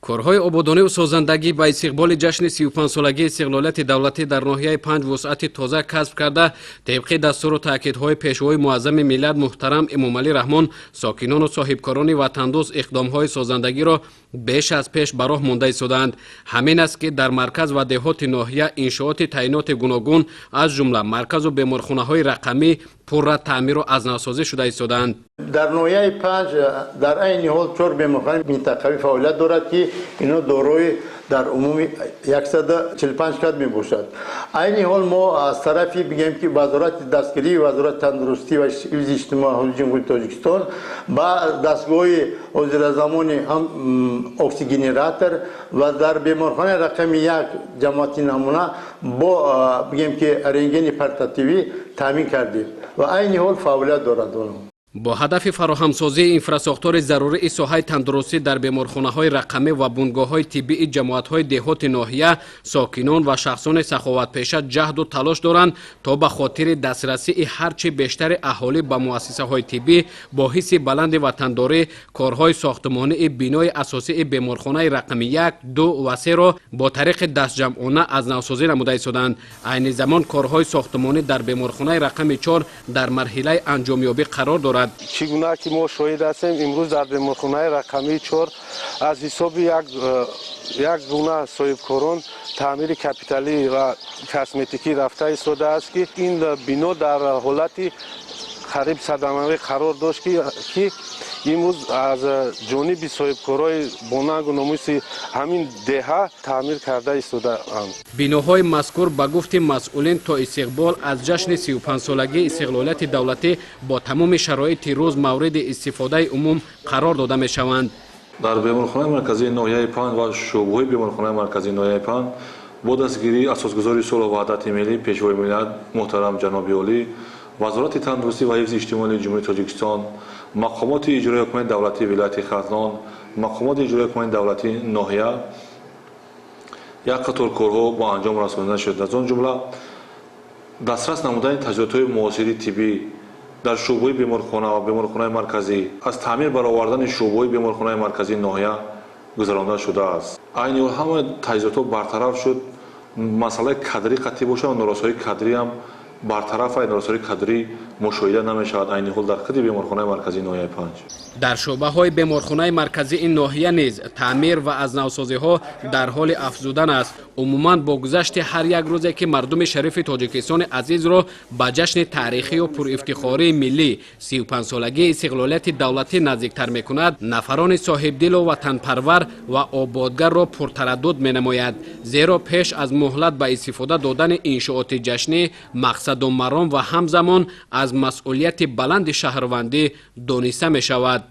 Корҳои ободониву созандагӣ ба истиқболи ҷашни 35-солагии истиқлолияти давлатӣ дар ноҳияи Панҷ вусъати тоза касб карда, тибқи дастуру таъкидҳои Пешвои муаззами миллат муҳтарам Эмомалӣ Раҳмон, сокинону соҳибкорони ватандӯст иқдомҳои созандагиро беш аз пеш ба роҳ монда истодаанд. Ҳамин аст, ки дар марказ ва деҳоти ноҳия иншооти таъиноти гуногун, аз ҷумла марказу беморхонаҳои рақамӣ, пурра таъмиру азнавсозӣ шуда истодаанд. Дар ноҳияи Панҷ дар айни ҳол чор беморхонаи минтақавӣ фаъолият дорад, ки ино дорои дар умуми 145 кад мебошад. Айни ҳол мо аз тарафи, бигем ки, вазорати дастгирии Вазорати тандурустӣ ва ҳифзи иҷтимои аҳолии Ҷумҳурии Тоҷикистон ба дастгоҳи ҳозиразамони ҳам оксигенератор ва дар беморхонаи рақами 1 ҷамоати намуна бо, бигем ки, рентгени портативӣ таъмин кардем ва айни ҳол фаъолият дорад онҳо. Бо ҳадафи фароҳамсозии инфрасохтори зарурии соҳаи тандурустӣ дар беморхонаҳои рақамӣ ва бунгоҳҳои тиббии ҷамоатҳои деҳоти ноҳия, сокинон ва шахсони саховатпеша ҷаҳду талош доранд, то ба хотири дастрасии ҳарчи бештари аҳолӣ ба муассисаҳои тиббӣ бо ҳисси баланди ватандорӣ корҳои сохтмонии бинои асосии беморхонаи рақами 1, 2 ва 3-ро бо тариқи дастҷамъона аз навсозӣ намуда истодаанд. Айни замон корҳои сохтмонӣ дар беморхонаи рақами 4 дар марҳилаи анҷомёбӣ қарор дорад. Чӣ гуна ки мо шоҳид ҳастем, имрӯз дар беморхонаи рақамии 4 аз ҳисоби як гуна соҳибкорон таъмири капиталӣ ва косметикӣ рафта истодааст, ки ин бино дар ҳолати қариб садамавӣ қарор дошт, ки имрӯз аз ҷониби соҳибкорои бонангу номуси ҳамин деҳа таъмир карда истодаанд. Биноҳои мазкур, ба гуфти масъулин, то истиқбол аз ҷашни 35-солагии истиқлолияти давлатӣ бо тамоми шароити рӯз мавриди истифодаи умум қарор дода мешаванд. Дар беморхонаи марказии ноҳияи Панҷ ва шӯъбаҳои беморхонаи марказии ноҳияи Панҷ бо дастгирии Асосгузори сулҳу ваҳдати миллӣ, Пешвои миллат муҳтарам ҷаноби олӣ, Вазорати тандурустӣ ва ҳифзи иҷтимоии Ҷумҳурии Тоҷикистон, мақомоти иҷроии ҳукумати давлатии вилояти Хатлон, мақомоти иҷроии ҳукумати давлатии ноҳия як қатор корҳо ба анҷом расонида шуд. Аз он ҷумла дастрас намудани таҷҳизотҳои муосири тиббӣ дар шӯъбаҳои беморхона ва беморхонаи марказӣ, аз таъмир баровардани шӯъбаҳои беморхонаи марказии ноҳия гузаронда шудааст. Айни ҳол ҳамаи таҷҳизотҳо бартараф шуд. Масъалаи кадрӣ қатъӣ бошад, норасоии кадрӣ ҳам бартараф, норасоии кадрӣ мушоҳида намешавад айни ҳол дар худи беморхонаи марказии ноҳияи Панҷ. Дар шӯъбаҳои беморхонаи марказии ноҳия низ таъмир ва аз навсозиҳо дар ҳоли афзудан аст. Умуман, бо гузашти ҳар як рӯзе, ки мардуми шарифи Тоҷикистони азизро ба ҷашни таърихию пурифтихории миллӣ, 35-солагии истиқлолияти давлатӣ, наздиктар мекунад, нафарони соҳибдилу ватанпарвар ва ободгарро пуртараддуд менамояд, зеро пеш аз муҳлат ба истифода додани иншооти ҷашнӣ мақсаду маром ва ҳамзамон аз масъулияти баланди шаҳрвандӣ дониста мешавад.